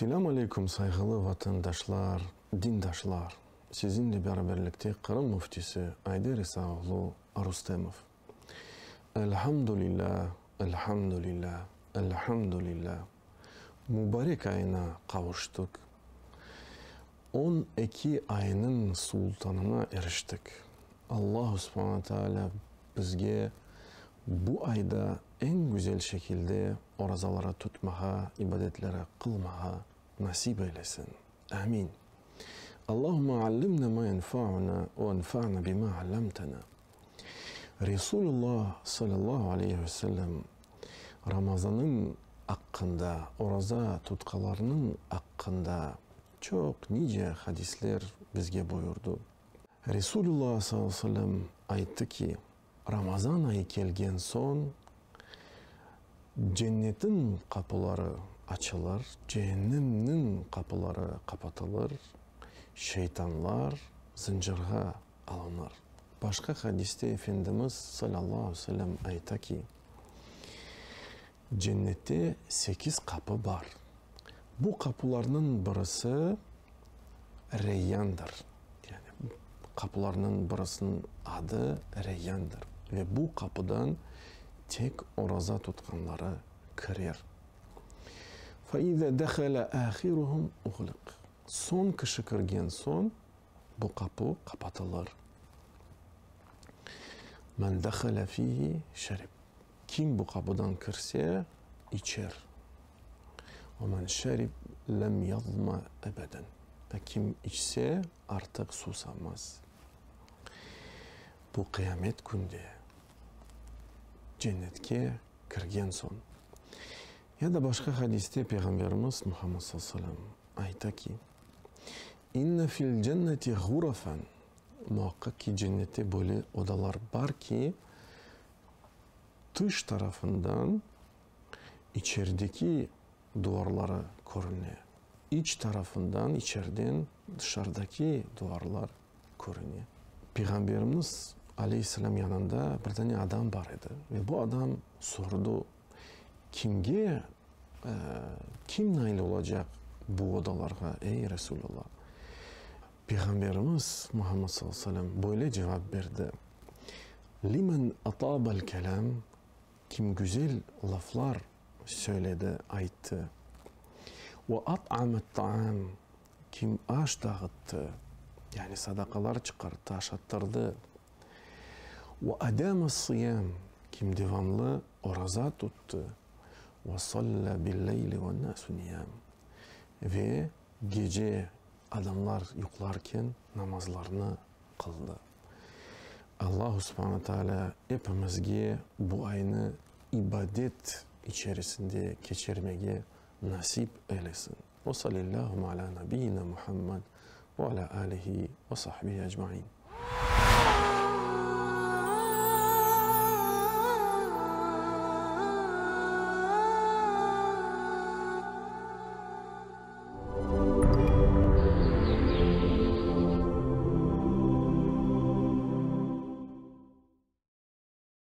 Selâm aleyküm, sayğılı vatandaşlar, dindaşlar! Siziñle beraberlikte Qırım Müftisi Ayder İsa oğlu Rustemov. Elhamdülillâ, elhamdülillâ, elhamdülillâ! Mübarek ayına qavuştıq. 12 aynıñ sultanına eriştik. Allahu subhane tealâ bizge bu ayda eñ güzel şekilde orazaları tutmağa, ibadetleri qılmağa nasip eylesin. Amin. Allahümme allimna ma yenfa'una ve enfa'na bima allamtana. Resulullah sallallahu aleyhi ve sellem Ramazanıñ aqqında, oraza tutqalarnıñ aqqında çoq nice hadisler bizge buyurdı. Resulullah sallallahu aleyhi ve sellem ayttı ki, Ramazan ayı kelgen soñ Cennetiñ qapıları açılır, Cehennemniñ qapıları qapatılır, şeytanlar zıncırğa alınır. Başqa hadiste Efendimiz salâllahu aleyhi ve sellem ayta ki, Cennette sekiz qapı bar. Bu qapularnıñ birisi Reyyandır. Yani qapularnıñ birisiniñ adı Reyyandır. Ve bu qapudan tek oraza tutqanları kirer. Fe-izâ dehale âhiruhum uğliq. Soñ kişi kirgen soñ, bu qapu qapatılır. Men dehale fihi şerib. Kim bu qapudan kirse, içer. Ve men şerib lem yazma ebeden. Ve kim içse, artıq susamaz. Bu qıyamet künde, cennetke kirgen soñ. Ya da başqa hadiste Peyğamberimiz Muhammed sallallahu aleyhi ve sellem ayta ki, İnne fil cenneti ğurafen, muaqqaq ki, cennette böyle odalar bar ki, tış tarafından içerideki duvarları körüne, iç tarafından, içeriden, dışarıdaki duvarlar körüne. Peyğamberimiz, aleyhisselâm, yanında bir dane adam bar edi ve bu adam sordı, Kimge, kim nail olacaq bu odalarğa, ey Resulallah? Peyğamberimiz Muhammed sallallahu aleyhi ve sellem böyle cevap berdi, Limen atabel kelâm, kim güzel laflar söyledi, ayttı, ve at'amet ta'am, kim aş dağıttı, yani sadaqalar çıqarttı, aşattırdı, ve adâme sıyâm, kim devamlı oraza tuttı, ve sallâ billeyli vennâsu niyâm, ve gece adamlar yuqlarken namazlarnı qıldı. Allahu subhane teala epimizge bu aynı ibadet içerisinde keçirmege nasip eylesin. Ve salillâhum alâ nabiyyina Muhammed ve alâ âlihi ve sahbihi ecmaîn.